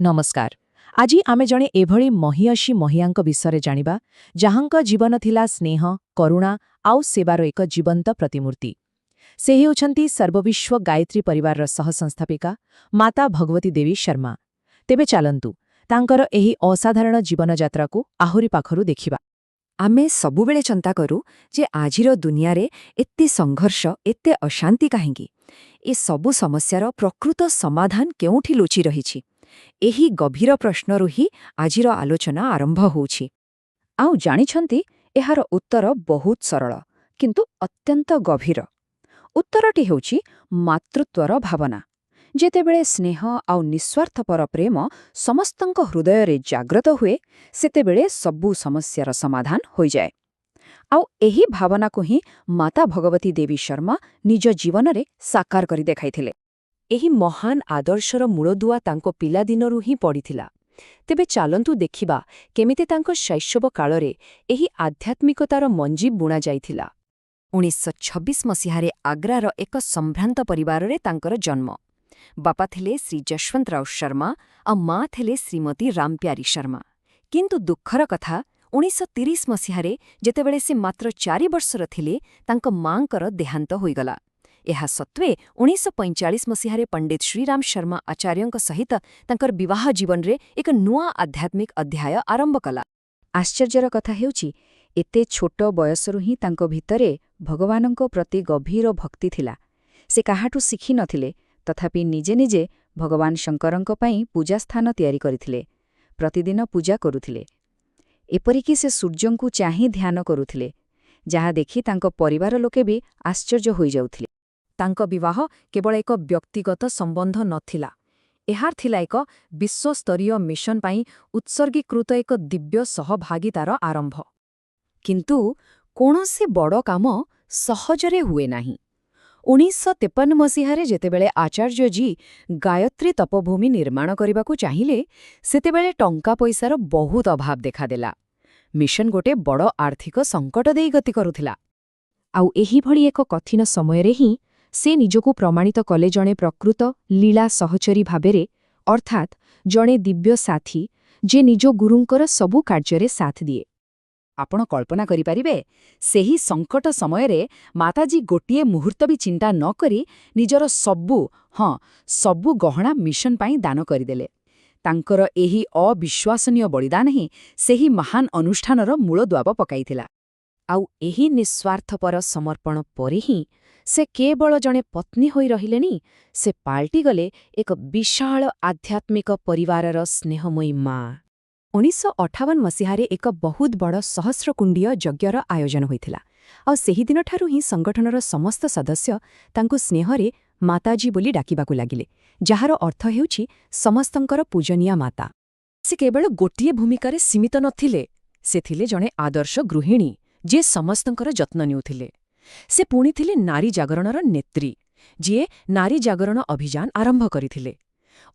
ନମସ୍କାର। ଆଜି ଆମେ ଜଣେ ଏଭଳି ମହିୟସୀ ମହିଳାଙ୍କ ବିଷୟରେ ଜାଣିବା, ଯାହାଙ୍କ ଜୀବନ ଥିଲା ସ୍ନେହ, କରୁଣା ଆଉ ସେବାର ଏକ ଜୀବନ୍ତ ପ୍ରତିମୂର୍ତ୍ତି। ସେ ହେଉଛନ୍ତି ସର୍ବବିଶ୍ୱ ଗାୟତ୍ରୀ ପରିବାରର ସହସଂସ୍ଥାପିକା ମାତା ଭଗବତୀ ଦେବୀ ଶର୍ମା। ତେବେ ଚାଲନ୍ତୁ, ତାଙ୍କର ଏହି ଅସାଧାରଣ ଜୀବନଯାତ୍ରାକୁ ଆହୁରି ପାଖରୁ ଦେଖିବା। ଆମେ ସବୁବେଳେ ଚିନ୍ତା କରୁ ଯେ ଆଜିର ଦୁନିଆରେ ଏତେ ସଂଘର୍ଷ, ଏତେ ଅଶାନ୍ତି କାହିଁକି? ଏ ସବୁ ସମସ୍ୟାର ପ୍ରକୃତ ସମାଧାନ କେଉଁଠି ଲୁଚି ରହିଛି? ଏହି ଗଭୀର ପ୍ରଶ୍ନରୁ ହିଁ ଆଜିର ଆଲୋଚନା ଆରମ୍ଭ ହେଉଛି। ଆଉ ଜାଣିଛନ୍ତି, ଏହାର ଉତ୍ତର ବହୁତ ସରଳ, କିନ୍ତୁ ଅତ୍ୟନ୍ତ ଗଭୀର। ଉତ୍ତରଟି ହେଉଛି ମାତୃତ୍ୱର ଭାବନା। ଯେତେବେଳେ ସ୍ନେହ ଆଉ ନିସ୍ୱାର୍ଥପର ପ୍ରେମ ସମସ୍ତଙ୍କ ହୃଦୟରେ ଜାଗ୍ରତ ହୁଏ, ସେତେବେଳେ ସବୁ ସମସ୍ୟାର ସମାଧାନ ହୋଇଯାଏ। ଆଉ ଏହି ଭାବନାକୁ ହିଁ ମାତା ଭଗବତୀ ଦେବୀ ଶର୍ମା ନିଜ ଜୀବନରେ ସାକାର କରି ଦେଖାଇଥିଲେ। ଏହି ମହାନ ଆଦର୍ଶର ମୂଳଦୁଆ ତାଙ୍କ ପିଲାଦିନରୁ ହିଁ ପଡ଼ିଥିଲା। ତେବେ ଚାଲନ୍ତୁ ଦେଖିବା କେମିତି ତାଙ୍କ ଶୈଶବ କାଳରେ ଏହି ଆଧ୍ୟାତ୍ମିକତାର ମଞ୍ଜି ବୁଣାଯାଇଥିଲା। 1926 ମସିହାରେ ଆଗ୍ରାର ଏକ ସମ୍ଭ୍ରାନ୍ତ ପରିବାରରେ ତାଙ୍କର ଜନ୍ମ। ବାପା ଥିଲେ ଶ୍ରୀ ଯଶୱନ୍ତ ରାଓ ଶର୍ମା ଆଉ ମା ଥିଲେ ଶ୍ରୀମତୀ ରାମପ୍ୟାରୀ ଶର୍ମା। କିନ୍ତୁ ଦୁଃଖର କଥା, 1930 ମସିହାରେ ଯେତେବେଳେ ସେ ମାତ୍ର 4 ବର୍ଷର ଥିଲେ, ତାଙ୍କ ମାଙ୍କର ଦେହାନ୍ତ ହୋଇଗଲା। ଏହା ସତ୍ତ୍ୱେ 1945 ମସିହାରେ ପଣ୍ଡିତ ଶ୍ରୀରାମ ଶର୍ମା ଆଚାର୍ଯ୍ୟଙ୍କ ସହିତ ତାଙ୍କର ବିବାହ ଜୀବନରେ ଏକ ନୂଆ ଆଧ୍ୟାତ୍ମିକ ଅଧ୍ୟାୟ ଆରମ୍ଭ କଲା। ଆଶ୍ଚର୍ଯ୍ୟର କଥା ହେଉଛି, ଏତେ ଛୋଟ ବୟସରୁ ହିଁ ତାଙ୍କ ଭିତରେ ଭଗବାନଙ୍କ ପ୍ରତି ଗଭୀର ଭକ୍ତି ଥିଲା। ସେ କାହାଠୁ ଶିଖି ନଥିଲେ, ତଥାପି ନିଜେ ନିଜେ ଭଗବାନ ଶଙ୍କରଙ୍କ ପାଇଁ ପୂଜାସ୍ଥାନ ତିଆରି କରିଥିଲେ, ପ୍ରତିଦିନ ପୂଜା କରୁଥିଲେ। ଏପରିକି ସେ ସୂର୍ଯ୍ୟଙ୍କୁ ଚାହିଁ ଧ୍ୟାନ କରୁଥିଲେ, ଯାହା ଦେଖି ତାଙ୍କ ପରିବାର ଲୋକେ ବି ଆଶ୍ଚର୍ଯ୍ୟ ହୋଇଯାଉଥିଲେ। ତାଙ୍କ ବିବାହ କେବଳ ଏକ ବ୍ୟକ୍ତିଗତ ସମ୍ବନ୍ଧ ନଥିଲା, ଏହା ଥିଲା ଏକ ବିଶ୍ୱସ୍ତରୀୟ ମିଶନ ପାଇଁ ଉତ୍ସର୍ଗୀକୃତ ଏକ ଦିବ୍ୟ ସହଭାଗିତାର ଆରମ୍ଭ। କିନ୍ତୁ କୌଣସି ବଡ଼ କାମ ସହଜରେ ହୁଏ ନାହିଁ। 1953 ମସିହାରେ ଯେତେବେଳେ ଆଚାର୍ଯ୍ୟଜୀ ଗାୟତ୍ରୀ ତପଭୂମି ନିର୍ମାଣ କରିବାକୁ ଚାହିଁଲେ, ସେତେବେଳେ ଟଙ୍କା ପଇସାର ବହୁତ ଅଭାବ ଦେଖାଦେଲା। ମିଶନ ଗୋଟେ ବଡ଼ ଆର୍ଥିକ ସଙ୍କଟ ଦେଇ ଗତି କରୁଥିଲା। ଆଉ ଏହିଭଳି ଏକ କଠିନ ସମୟରେ ହିଁ ସେ ନିଜକୁ ପ୍ରମାଣିତ କଲେ ଜଣେ ପ୍ରକୃତ ଲୀଳା ସହଚରୀ ଭାବରେ, ଅର୍ଥାତ୍ ଜଣେ ଦିବ୍ୟ ସାଥୀ, ଯେ ନିଜ ଗୁରୁଙ୍କର ସବୁ କାର୍ଯ୍ୟରେ ସାଥ ଦିଏ। ଆପଣ କଳ୍ପନା କରିପାରିବେ, ସେହି ସଙ୍କଟ ସମୟରେ ମାତାଜୀ ଗୋଟିଏ ମୁହୂର୍ତ୍ତ ବି ଚିନ୍ତା ନ କରି ନିଜର ସବୁ, ହଁ, ସବୁ ଗହଣା ମିଶନ ପାଇଁ ଦାନ କରିଦେଲେ। ତାଙ୍କର ଏହି ଅବିଶ୍ୱାସନୀୟ ବଳିଦାନ ହିଁ ସେହି ମହାନ ଅନୁଷ୍ଠାନର ମୂଳଦୁଆ ପକାଇଥିଲା। ଆଉ ଏହି ନିଃସ୍ୱାର୍ଥପର ସମର୍ପଣ ପରେ ହିଁ ସେ କେବଳ ଜଣେ ପତ୍ନୀ ହୋଇ ରହିଲେନି, ସେ ପାଲଟିଗଲେ ଏକ ବିଶାଳ ଆଧ୍ୟାତ୍ମିକ ପରିବାରର ସ୍ନେହମୟୀ ମା। 1958 ମସିହାରେ ଏକ ବହୁତ ବଡ଼ ସହସ୍ରକୁଣ୍ଡୀୟ ଯଜ୍ଞର ଆୟୋଜନ ହୋଇଥିଲା। ଆଉ ସେହିଦିନଠାରୁ ହିଁ ସଂଗଠନର ସମସ୍ତ ସଦସ୍ୟ ତାଙ୍କୁ ସ୍ନେହରେ ମାତାଜୀ ବୋଲି ଡାକିବାକୁ ଲାଗିଲେ, ଯାହାର ଅର୍ଥ ହେଉଛି ସମସ୍ତଙ୍କର ପୂଜନୀୟା ମାତା। ସେ କେବଳ ଗୋଟିଏ ଭୂମିକାରେ ସୀମିତ ନଥିଲେ। ସେ ଥିଲେ ଜଣେ ଆଦର୍ଶ ଗୃହିଣୀ, ଯିଏ ସମସ୍ତଙ୍କର ଯତ୍ନ ନେଉଥିଲେ। ସେ ପୁଣି ଥିଲେ ନାରୀ ଜାଗରଣର ନେତ୍ରୀ, ଯିଏ ନାରୀ ଜାଗରଣ ଅଭିଯାନ ଆରମ୍ଭ କରିଥିଲେ।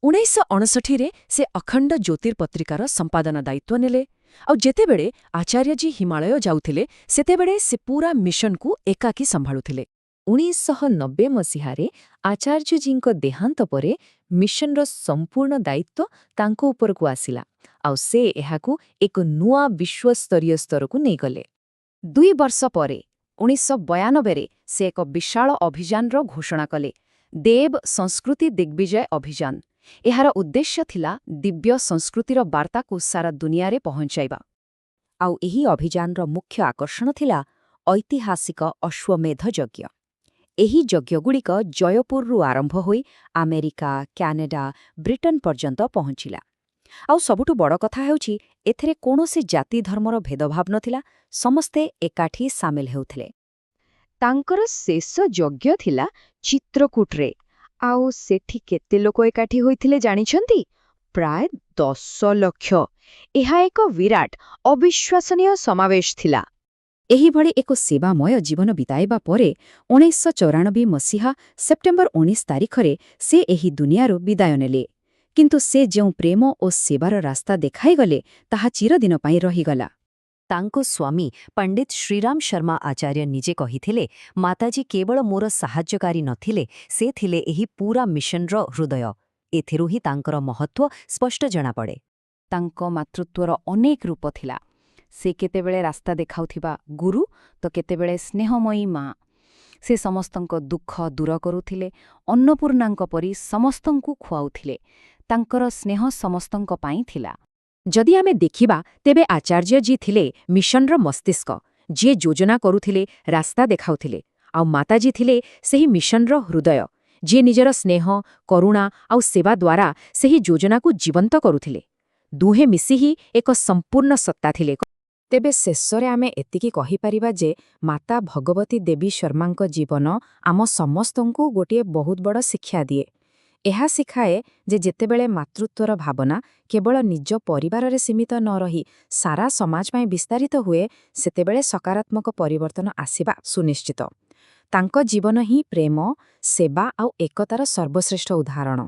1959ରେ ସେ ଅଖଣ୍ଡ ଜ୍ୟୋତିର୍ପତ୍ରିକାର ସମ୍ପାଦନା ଦାୟିତ୍ୱ ନେଲେ। ଆଉ ଯେତେବେଳେ ଆଚାର୍ଯ୍ୟଜୀ ହିମାଳୟ ଯାଉଥିଲେ, ସେତେବେଳେ ସେ ପୂରା ମିଶନକୁ ଏକାକୀ ସମ୍ଭାଳୁଥିଲେ। 1990 ମସିହାରେ ଆଚାର୍ଯ୍ୟଜୀଙ୍କ ଦେହାନ୍ତ ପରେ ମିଶନର ସମ୍ପୂର୍ଣ୍ଣ ଦାୟିତ୍ୱ ତାଙ୍କ ଉପରକୁ ଆସିଲା, ଆଉ ସେ ଏହାକୁ ଏକ ନୂଆ ବିଶ୍ୱସ୍ତରୀୟ ସ୍ତରକୁ ନେଇଗଲେ। 2 ବର୍ଷ ପରେ 1992ରେ ସେ ଏକ ବିଶାଳ ଅଭିଯାନର ଘୋଷଣା କଲେ, ଦେବ ସଂସ୍କୃତି ଦିଗ୍ବିଜୟ ଅଭିଯାନ। ଏହାର ଉଦ୍ଦେଶ୍ୟ ଥିଲା ଦିବ୍ୟ ସଂସ୍କୃତିର ବାର୍ତ୍ତାକୁ ସାରା ଦୁନିଆରେ ପହଞ୍ଚାଇବା। ଆଉ ଏହି ଅଭିଯାନର ମୁଖ୍ୟ ଆକର୍ଷଣ ଥିଲା ଐତିହାସିକ ଅଶ୍ୱମେଧ ଯଜ୍ଞ। ଏହି ଯଜ୍ଞଗୁଡ଼ିକ ଜୟପୁରରୁ ଆରମ୍ଭ ହୋଇ ଆମେରିକା, କ୍ୟାନାଡା, ବ୍ରିଟେନ ପର୍ଯ୍ୟନ୍ତ ପହଞ୍ଚିଲା। ଆଉ ସବୁଠୁ ବଡ଼ କଥା ହେଉଛି, ଏଥିରେ କୌଣସି ଜାତି ଧର୍ମର ଭେଦଭାବ ନଥିଲା, ସମସ୍ତେ ଏକାଠି ସାମିଲ ହେଉଥିଲେ। ତାଙ୍କର ଶେଷ ଯଜ୍ଞ ଥିଲା ଚିତ୍ରକୂଟରେ। ଆଉ ସେଠି କେତେ ଲୋକ ଏକାଠି ହୋଇଥିଲେ ଜାଣିଛନ୍ତି? ପ୍ରାୟ 10 ଲକ୍ଷ। ଏହା ଏକ ବିରାଟ, ଅବିଶ୍ୱାସନୀୟ ସମାବେଶ ଥିଲା। ଏହିଭଳି ଏକ ସେବାମୟ ଜୀବନ ବିତାଇବା ପରେ 1994 ମସିହା ସେପ୍ଟେମ୍ବର 19 ତାରିଖରେ ସେ ଏହି ଦୁନିଆରୁ ବିଦାୟ ନେଲେ। କିନ୍ତୁ ସେ ଯେଉଁ ପ୍ରେମ ଓ ସେବାର ରାସ୍ତା ଦେଖାଇଗଲେ, ତାହା ଚିରଦିନ ପାଇଁ ରହିଗଲା। ତାଙ୍କ ସ୍ୱାମୀ ପଣ୍ଡିତ ଶ୍ରୀରାମ ଶର୍ମା ଆଚାର୍ଯ୍ୟ ନିଜେ କହିଥିଲେ, ମାତାଜୀ କେବଳ ମୋର ସାହାଯ୍ୟକାରୀ ନଥିଲେ, ସେ ଥିଲେ ଏହି ପୂରା ମିଶନର ହୃଦୟ। ଏଥିରୁ ହିଁ ତାଙ୍କର ମହତ୍ତ୍ୱ ସ୍ପଷ୍ଟ ଜଣାପଡ଼େ। ତାଙ୍କ ମାତୃତ୍ୱର ଅନେକ ରୂପ ଥିଲା। ସେ କେତେବେଳେ ରାସ୍ତା ଦେଖାଉଥିବା ଗୁରୁ ତ କେତେବେଳେ ସ୍ନେହମୟୀ ମା। ସେ ସମସ୍ତଙ୍କ ଦୁଃଖ ଦୂର କରୁଥିଲେ, ଅନ୍ନପୂର୍ଣ୍ଣାଙ୍କ ପରି ସମସ୍ତଙ୍କୁ ଖୁଆଉଥିଲେ। ତାଙ୍କର ସ୍ନେହ ସମସ୍ତଙ୍କ ପାଇଁ ଥିଲା। ଯଦି ଆମେ ଦେଖିବା, ତେବେ ଆଚାର୍ଯ୍ୟଜୀ ଥିଲେ ମିଶନର ମସ୍ତିଷ୍କ, ଯିଏ ଯୋଜନା କରୁଥିଲେ, ରାସ୍ତା ଦେଖାଉଥିଲେ। ଆଉ ମାତାଜୀ ଥିଲେ ସେହି ମିଶନର ହୃଦୟ, ଯିଏ ନିଜର ସ୍ନେହ, କରୁଣା ଆଉ ସେବା ଦ୍ୱାରା ସେହି ଯୋଜନାକୁ ଜୀବନ୍ତ କରୁଥିଲେ। ଦୁହେଁ ମିଶି ହିଁ ଏକ ସମ୍ପୂର୍ଣ୍ଣ ସତ୍ତା ଥିଲେ। ତେବେ ଶେଷରେ ଆମେ ଏତିକି କହିପାରିବା ଯେ ମାତା ଭଗବତୀ ଦେବୀ ଶର୍ମାଙ୍କ ଜୀବନ ଆମ ସମସ୍ତଙ୍କୁ ଗୋଟିଏ ବହୁତ ବଡ଼ ଶିକ୍ଷା ଦିଏ। ଏହା ଶିଖାଏ ଯେ ଯେତେବେଳେ ମାତୃତ୍ୱର ଭାବନା କେବଳ ନିଜ ପରିବାରରେ ସୀମିତ ନ ରହି ସାରା ସମାଜ ପାଇଁ ବିସ୍ତାରିତ ହୁଏ, ସେତେବେଳେ ସକାରାତ୍ମକ ପରିବର୍ତ୍ତନ ଆସିବା ସୁନିଶ୍ଚିତ। ତାଙ୍କ ଜୀବନ ହିଁ ପ୍ରେମ, ସେବା ଆଉ ଏକତାର ସର୍ବଶ୍ରେଷ୍ଠ ଉଦାହରଣ।